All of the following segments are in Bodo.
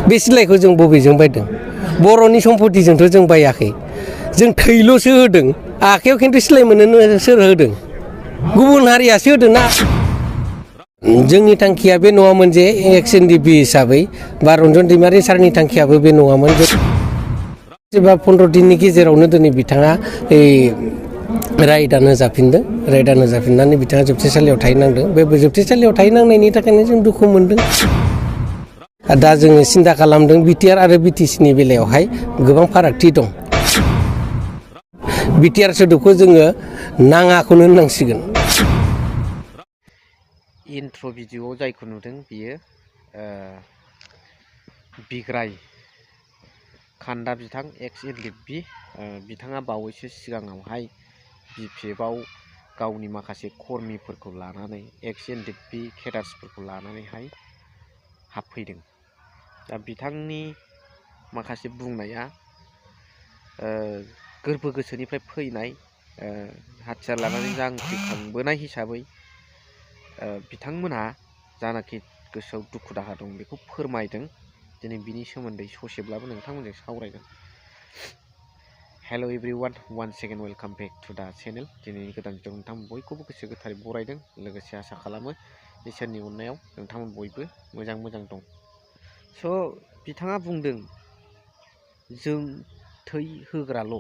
बे सिलाइखौ जों बबेजों बायदों बर'नि सम्पतिजोंथ' जों बायाखै जों थैल'सो होदों आखायाव खिन्थु सिलाइ मोननो सोर होदों गुबुन हारियासो होदों ना जोंनि थांखिया बे नङामोन जे एक्स एनडिपि हिसाबै बा रन्जन दैमारि सारनि थांखियाबो बे नङामोन जेनेबा 15 दिननि गेजेरावनो दिनै बिथाङा रायदान होजाफिनदों रायदान होजाफिननानै बिथाङा जोबथेसालियाव थाहैनांदों बे जोबथेसालियाव थाहैनांनायनि थाखायनो जों दुखु मोनदों दा जोङो सिन्था खालामदों BTR आरो BTCनि बेलायावहाय गोबां फारागथि दं BTR सोदोबखौ जोङो नाङाखौनो होननांसिगोन इन्ट्र' भिडिअ'आव जायखौ नुदों बियो बिग्राय खान्दा बिथां एक्स एनडिपि बिथाङा बावैसो सिगाङावहाय BPFआव गावनि माखासे कर्मिफोरखौ लानानै एक्स एनडिपि केडार्सफोरखौ लानानैहाय हाबफैदों दा बिथांनि माखासे बुंनाया गोरबो गोसोनिफ्राय फैनाय हाथियार लानानै जांख्रिखांबोनाय हिसाबै बिथांमोनहा जानाखि गोसोआव दुखु दाहा दं बेखौ फोरमायदों दिनै बिनि सोमोन्दै ससेब्लाबो नोंथांमोनजों सावरायगोन hello' everyone one second welcome back to the channel दिनैनि गोदान भिडिअ नोंथांमोन बयखौबो गोसो गोथारै बरायदों लोगोसे आसा खालामो इसोरनि अननायाव नोंथांमोन बयबो मोजां दं स' बिथाङा बुंदों जों थै होग्राल'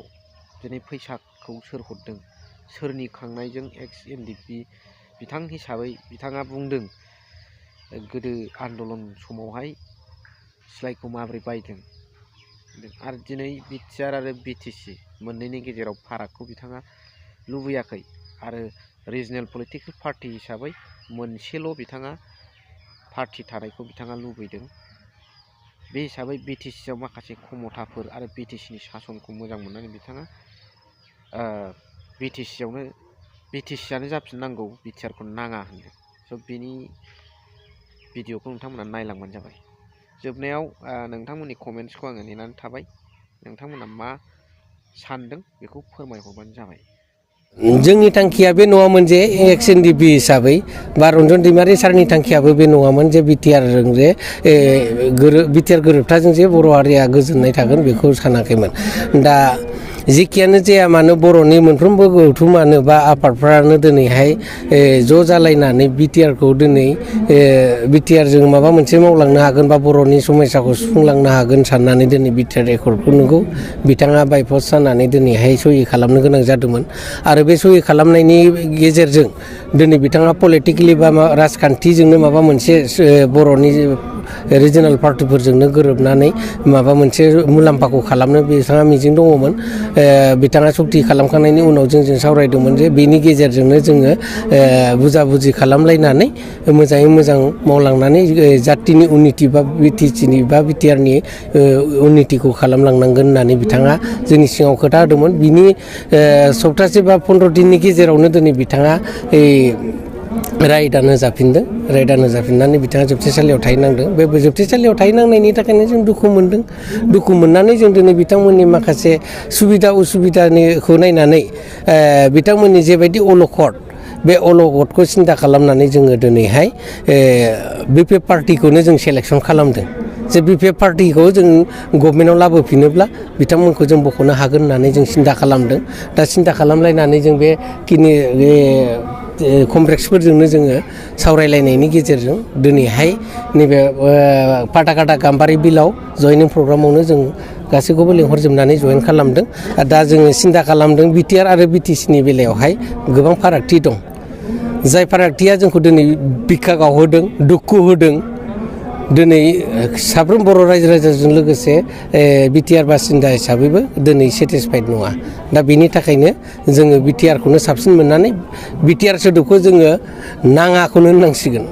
दिनै फैसाखौ सोर हरदों सोरनि खांनायजों एक्स एनडिपि बिथां हिसाबै बिथाङा बुंदों गोदो आन्दलन समावहाय सिलाइखौ माबोरै बायदों आरो दिनै BTR आरो BTC मोननैनि गेजेराव फारागखौ बिथाङा लुबैयाखै आरो रिजनेल पलिटिकेल पार्टि हिसाबै मोनसेल' बिथाङा पार्टि थानायखौ बिथाङा लुबैदों बे हिसाबै BTCआव माखासे खमथाफोर आरो BTCनि सासनखौ मोजां मोननानै बिथाङा BTCआनो जाफिननांगौ BTRखौ नाङा होनदों स' बिनि भिडिअखौ नोंथांमोना नायलांबानो जाबाय जोबनायाव नोंथांमोननि कमेन्ट्सखौ आङो नेनानै थाबाय नोंथांमोना मा सानदों बेखौ फोरमायहरबानो जाबाय जोंनि थांखिया बे नङामोन जे एक्स एनडिपि हिसाबै बा रन्जन दैमारि सारनि थांखियाबो बे नङामोन जे BTRजों जे BTR गोरोबथाजों जे बर' हारिया गोजोननाय थागोन बेखौ सानाखैमोन दा जेखियानो जाया मानो बर'नि मोनफ्रोमबो गौथुमानो बा आफादफ्रानो दिनैहाय ज' जालायनानै BTRखौ दिनै BTRजों माबा मोनसे मावलांनो हागोन बा बर'नि समस्याखौ सुफुंलांनो हागोन साननानै दिनै BTR एकर्डखौ नंगौ बिथाङा बायपस्ट जानानै दिनैहाय सहि खालामनो गोनां जादोंमोन आरो बे सहि खालामनायनि गेजेरजों दिनै बिथाङा पलिटिकेलि बा राजखान्थिजोंनो माबा मोनसे बर'नि रिजनेल पार्टिफोरजोंनो गोरोबनानै माबा मोनसे मुलाम्फाखौ खालामनो बिथाङा मिजिं दङमोन बिथाङा सक्ति खालामखांनायनि उनाव जों सावरायदोंमोन जे बेनि गेजेरजोंनो जोङो बुजा बुजि खालामलायनानै मोजाङै मोजां मावलांनानै जातिनि उन्नति बा BTCनि बा BTRनि उन्नतिखौ खालामलांनांगोन होननानै बिथाङा जोंनि सिगाङाव खोथा होदोंमोन बिनि सप्तासे बा 15 दिननि गेजेरावनो दिनै बिथाङा रायदान होजाफिनदों रायदान होजाफिननानै बिथाङा जोबथेसालियाव थाहैनांदों बे जोबथेसालियाव थाहैनांनायनि थाखायनो जों दुखु मोनदों दुखु मोननानै जों दिनै बिथांमोननि माखासे सुबिदा उसुबिदानिखौ नायनानै बिथांमोननि जेबायदि अलखद बे अलखदखौ सिन्था खालामनानै जोङो दिनैहाय BPF पार्टिखौनो जों सेलेक्सन खालामदों जे BPF पार्टिखौ जों गभर्नमेन्टआव लाबोफिनोब्ला बिथांमोनखौ जों बख'नो हागोन होननानै जों सिन्था खालामदों दा सिन्था खालामलायनानै जों बेखिनि कमप्लेक्सफोरजोंनो जोङो सावरायलायनायनि गेजेरजों दिनैहाय नैबे पाटाकाटा गाम्बारि बिलाव जयनिं प्रग्रामावनो जों गासैखौबो लेंहरजोबनानै जयेन खालामदों दा जोङो सिन्था खालामदों BTR आरो BTCनि बेलायावहाय गोबां फारागथि दं जाय फारागथिया जोंखौ दिनै बिखा गावहोदों दुखु होदों दिनै साफ्रोम बर' रायजो राजाजों लोगोसे BTR बासिन्दा हिसाबैबो दिनै सेटिसफाइड नङा दा बेनि थाखायनो जोङो BTRखौनो साबसिन मोननानै BTR सोदोबखौ जोङो नाङाखौनो होननांसिगोन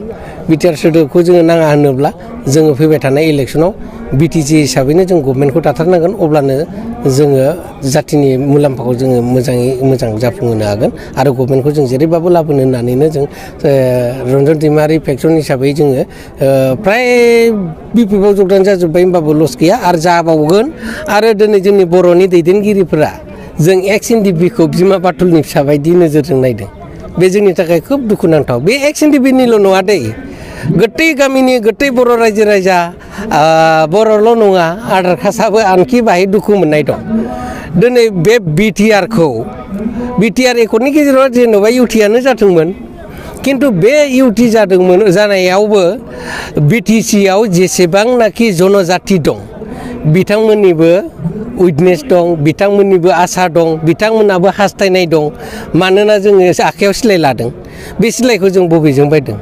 BTR सोदोबखौ जोङो नाङा होनोब्ला जोङो फैबाय थानाय इलेक्सनाव BTC हिसाबैनो जों गभर्नमेन्टखौ दाथारनांगोन अब्लानो जोङो जातिनि मुलाम्फाखौ जोङो मोजाङै मोजां जाफुंहोनो हागोन आरो गभर्नमेन्टखौ जों जेरैबाबो लाबोनो होननानैनो जों रन्जन दैमारि फेक्सन हिसाबै जोङो फ्राय BPFआव जगदान जाजोब्बाय होमबाबो लस गैया आरो जाबावगोन आरो दिनै जोंनि बर'नि दैदेनगिरिफोरा जों एक्स एनडिपिखौ बिमा बाथुलनि फिसा बायदि नोजोरजों नायदों बे जोंनि थाखाय खोब दुखुनांथाव बे एक्स एनडिपिनिल' नङा दै गोटै गामिनि गोटै बर' रायजो राजा बर'ल' नङा आधार कास्टआबो आनखि बाहाय दुखु मोननाय दं दिनै बे बिटिआरखौ बिटिआर एकर्डनि गेजेराव जेनेबा इउटिआनो जाथोंमोन किन्तु बे इउटि जादोंमोन जानायावबो बिटिसिआव जेसेबांनाखि जनजाति दं बिथांमोननिबो उइटनेस दं बिथांमोननिबो आसा दं बिथांमोनाबो हास्थायनाय दं मानोना जोङो आखायाव सिलाय लादों बे सिलायखौ जों बबेजों बायदों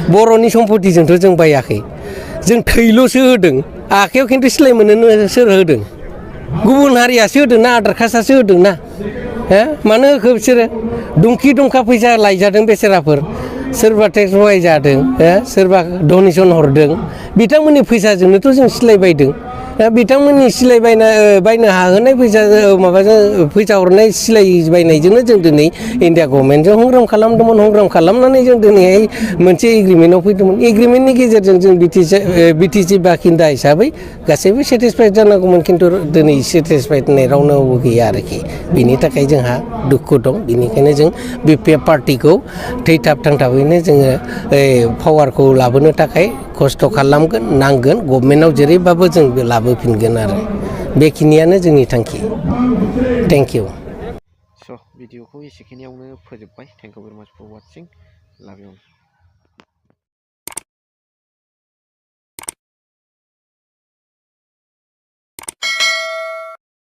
बर'नि सम्पतिजोंथ' जों बायाखै जों थैल'सो होदों आखायाव खिन्थु सिलाय मोननो सोर होदों गुबुन हारियासो होदों ना आधार कास्टआसो होदों ना मानो होखो बिसोरो दुंखि दुंखा फैसा लायजादों बेसेराफोर सोरबा टेक्स बहायजादों सोरबा डनेसन हरदों बिथांमोननि फैसाजोंनोथ' जों सिलाय बायदों बिथांमोननि सिलाय बायनो हाहोनाय फैसा हरनाय सिलाय बायनायजोंनो जों दिनै इन्डिया गभर्नमेन्टजों हंग्राम खालामदोंमोन हंग्राम खालामनानै जों दिनैहाय मोनसे एग्रिमेन्टआव फैदोंमोन एग्रिमेन्टनि गेजेरजों जों बिटिसि बाखिन्दा हिसाबै गासैबो सेटिसफाइड जानांगौमोन खिन्थु दिनै सेटिसफाइड होननाय रावनावबो गैया आरोखि बिनि थाखाय जोंहा दुखु दं बिनिखायनो जों बे पार्टिखौ थैथाब थांथाबैनो जोङो पावारखौ लाबोनो थाखाय खस्थ' खालामगोन नांगोन गभर्नमेन्टआव जेरैबाबो जों लाबोफिनगोन आरो बेखिनियानो जोंनि थांखि थेंक इउ स' भिडिअखौ एसेखिनियावनो फोजोबबाय थेंक इउ भेरि माच फर वाचिं लाभ इउ